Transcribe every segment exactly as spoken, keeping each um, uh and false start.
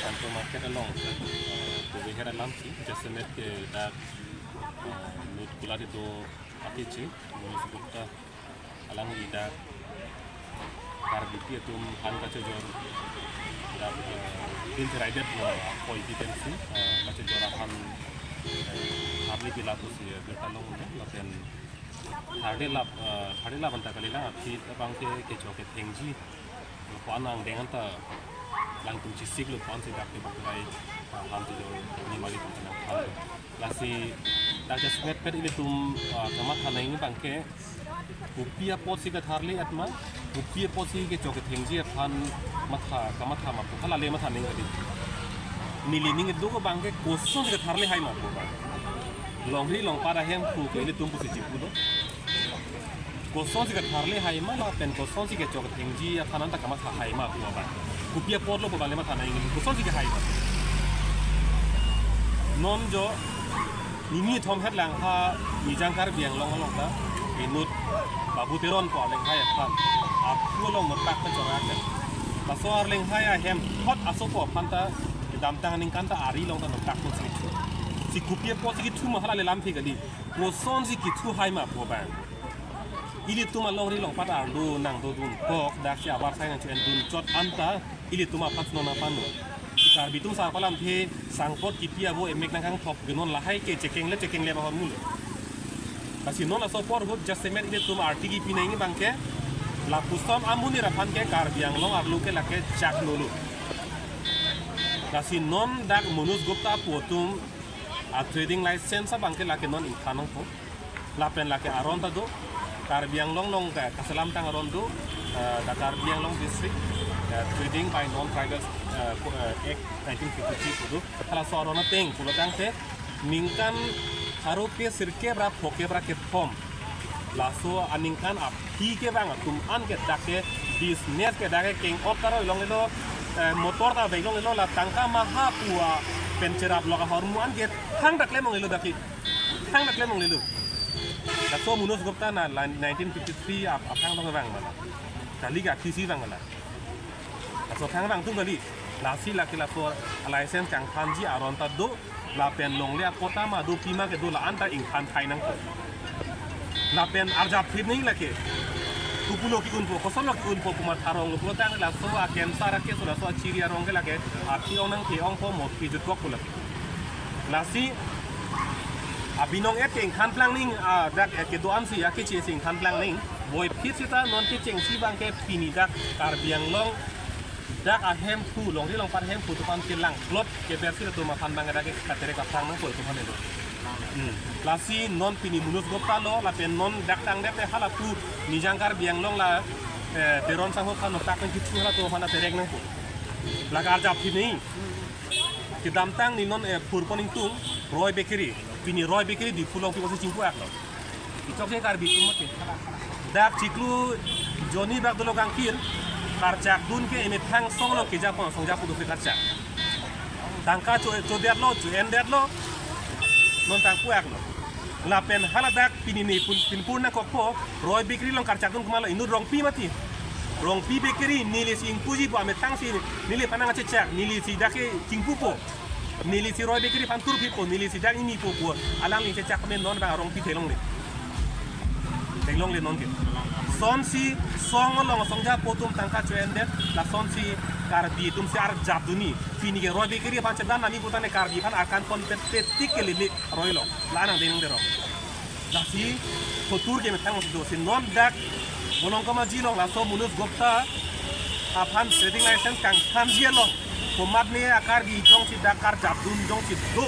Kanto market along, eh, to beher alam si, jasemet ke dak, eh, inut kulat itu ati chi, Manoj Gupta alangli dak Karbipi atum aphan kachojor, dak, eh, tin cherai det lo, koi di pensi, eh, kachojor aphan, eh, harli pilapu si, eh, birta long udah, lapen harli lap, eh, harli lap anta kali lang, aphi abang ke kecho kethengji, lo ko-an angdeng anta langtum chisik lo ko-an si dak ke bak rai, eh, ham tu jo ni mari tum tenang ham. Lasi dak jasemet pet ilitum, ah, kamatha nangji abang ke kopi apot si katharli atma, kopi apot si kecho kethengji aphan matha, kamatha ma pu halale matha nangji kali. Neli ning kedo abang ke koson si katharli hai ma pu abang. Longri longpat ahemphu ke ilitum pusi chipulo. Koson si katharli hai ma lapen koson si kecho kethengji aphan anta kamatha hai ma pu abang. Kopi apot lo pu abang le matha nangji, koson si kehai ma. Non jo nini thom het lang ha Nijang Karbi Anglong along ta inut Babu Teron pu alenghai aphan aphu along notak pen chora kan. Laso alenghai ahem hot asopo aphan ta kedamtang aningkan ta ari along ta notak pen si. Si kopi apot si kithu ma halale lam phi kali. Koson si kithu hai ma pu abang. Ilitum alongri longpat arlo nangdodun kok, dak si abar sai nangcho-endun chot anta ilitum aphan non aphan lo. Si Karbi atum sa palam the sangpot kipi abo emek nangkangthop ke non lahai ke chekeng le chekeng le bahon mulo. Lasi non aso apor ahut jasemet ilitum arti kipi nangji abang ke lapuson amonit aphan ke Karbi Anglong arlo ke lake chak nolo. Lasi non dak Manoj Gupta pu atum a trading license abang ke lake non ingthan nangpo. Lapen lake aron ta do, Karbi Anglong along ke kaselamtang aron do, eh, the Karbi Anglong District, eh, Trading by Non-Tribal, eh, Co-, eh, Act nineteen fifty-three pu do. Halaso aron ateng pulo tangte ningkan pharo kre sirkep ra phokep ra kethom, laso aningkan aphi ke abang atum an ke dak ke business ke dak ke keng-ot ta roi longlelo, eh, motor ta vek longlelo, la tangka maha pu apen cherap lok ahormu an ke thang dak le monglelo dak ke. Thang dak le monglelo. Laso Manoj Gupta na la nineteen fifty-three ap-, aphrang tong vang mala. Kali ke aphisi vang mala. Laso thang vang tung kali. Lasi lake laso license kangthanji aron ta do. Lapen longle apot ta ma do pima ke do la anta ingthan thai nangpo. Lapen arjap thip nangji lake. Kopulo ke-unpo, kosonlo ke-unpo pu matha rong lo pulo tang laso akensar ake so laso achiri arong ke lake. Athi ong nang the ongpo mo phi jutkok pu lake. Lasi abinong et ke ingthan plang nangji, ah, dak et kedo-an si akeche si ingthan plang nangji. Boiphit sita non kechengsi abang ke pini dak Karbi Anglong dak ahemphu, longri longpat ahemphu atum aphan kelangplot keber si atum aphan abang dak ke katerek aphrang nangpo atum aphan lo. Hmm. Lasi non pini Manoj Gupta lo, lapen non dak tangdet te halapu Nijang Karbi Anglong la, eh, Teron sangho aphan notak pen kithu halatum aphan aterek nangpo. Lake arjap thip nangji. Kedamtang ni non, eh, purpon ingtung Roy Bakery. Pini Roy Bakery Diphu along pi pusi chingpu aklo. Ichok je Karbi atum mati. Dak chiklo jonni bak dolo kangkir. Karchak dun ke emethang song along keja pon songja pu do si karchak. Tangka cho, chodetlo, cho-endetlo. Non tangpu aklo. Lapen haladak pini ni pun, pinpur nangkokpo, Roy Bakery along karchak dun komatlo inut Rongpi mati. Rongpi Bakery neli si ingpuji pu amethang si neli aphan nangkachechak, neli si dak ke chingpupo. Neli si Roy Bakery aphan turphipo, neli si dak ingnipo pu. Alangli chechak amen non abang Rongpi theklongle. Theklongle non ke. Sonsi song along songja pu atum tangka cho-endet, lasonsi Karbi atum si arjap dunji. Pini ke Roy Bakery aphan chedan nami putane Karbi aphan arkan ponpet petik ke lili Roy lo. La nang denung derong. Lasi hotur ke methang do si non dak Bolong Kamaji along laso Manoj Gupta aphan trading license kangthanji along. Komatne a-Karbi jongsi dak karjap dun jongsi do.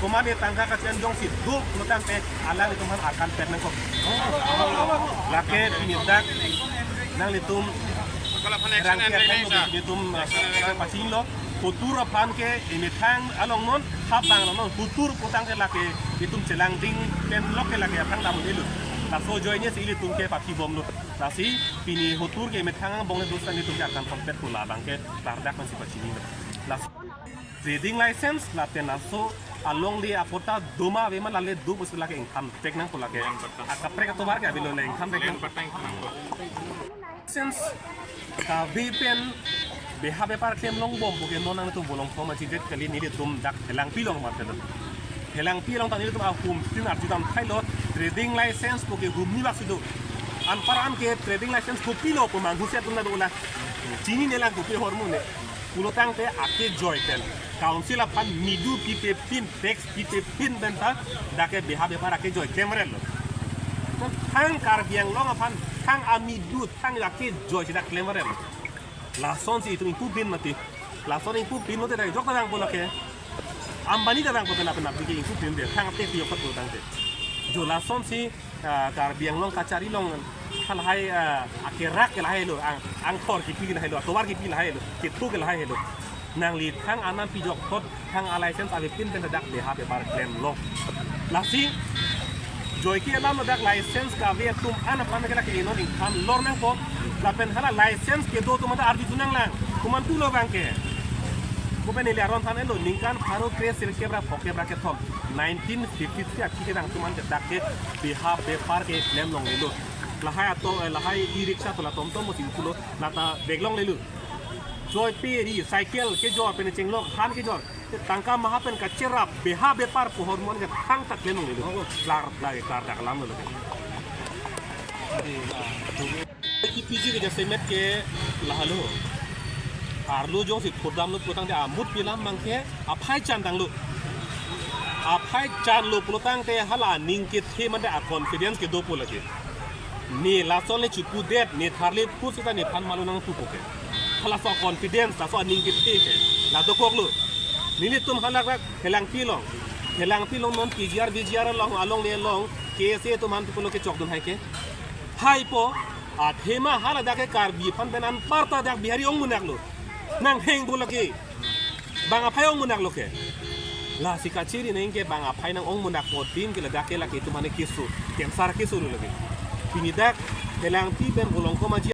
Komatne tangka kachen jongsi do. Lo tangte alanglitum aphan arkan pet nangkok. Lake pini dak nanglitum rangke akan lo, nanglitum, ah, pachini lo. Hotur aphan ke emethang along non, hap abang along non, hotur putang ke lake itum chelang ding pen lok ke lake aphan dam dilo. Laso ajoine si ilitum ke pathi bomlo. Lasi pini hotur ke emethang angbong le do sitame itum ke arkan ponpet pu labang ke klardak nangsi pachinilo. Las trading license lapen laso alongle apot ta do ma ave ma, lale do pusi lake ingthan pek nangpo lake. Akaprek atovar ke avelo le ingthan pek nang. Since kave pen Beha bepar klem longbom puke non nangtum Volongkom achidet kali, nelitum dak Phelangpi along mat telo. Phelangpi along ta nelitum ahum tin arju dam thailo, trading license puke humni bak si do. Anpar an ke trading license kopilo pu manghusi atum ta dolang. Chinine lang kopi ahormu ne. Pulotangte akejoi pen, council aphan midu pipe pin, tax pipe pin pen ta dak ke beha bepar akejoi klemrel lo. Thang Karbi Anglong aphan, thang amidu, thang akejoi si dak klemrel lo. Lasonsi itum ingpu pin mati. Lason ingpu pin lote dak jok ta vangpo lake. Ambani ta vangpo, penap penap ke ingpu pin de. Thang tax yok ta pulotangte. Jo lasonsi, ah, Karbi Anglong kachari along halahai, ah, akerak ke lahai lo, ang, angthor kipi ke lahai lo, atovar kipi lahai lo, kethu ke lahai lo. Nangli thang anam pijok thot, thang a license avepin pen dak beha bepar klem long. Lasi joike alam dak license kave atum an aphan ke lake non ingthan lor nangpo. Lapen hala license kedo atum ta arju tu nanglang. Komantu lo abang ke. Kopen neli aron than-et lo, ningkan pharo kre sirkep ra phokep ra kethom, nineteen fifty-three achi kedang atum an ke dak ke beha bepar ke klem longlelo. Lahai ato, eh, lahai e-rickshaw tola tomtom mo singkulo, lata bag longlelo. Joipe ri, cycle kejor pen chenglok, han kejor. Tangka maha pen kacherap, beha bepar pu ahormu an ke thangta klem longlelo. Klar, klar, klar dak alam lo. Kipiji ke jasemet ke lahelo. Arlo jongsi thurdamlo pulotangte amut pilam abang ke aphai chan tanglo. Aphai chanlo pulotangte hala aning kethe mate a confidence kedopo lake. Ne lason le chipudet, ne tharle pusita nephan malo nangpupo ke. Halaso confidence, laso aning kethe ke la dokoklo. Nelitum hala rak Phelangpi along, Phelangpi along non P G R, V G R along, along le along, K S A atum an pulo kechokdun hai ke. Haipo, athema hala dak ke Karbi aphan pen anparta dak Bihari ongmunak lo. Nang hengpo lake. Bang aphai ongmunak lo ke. Lasi kachiri nang ke bang aphai nang ongmunak po tin ke ladak ke lake atum aphan keso, cancer keso lo lake. Pini dak Phelangpi pen Volongkom achi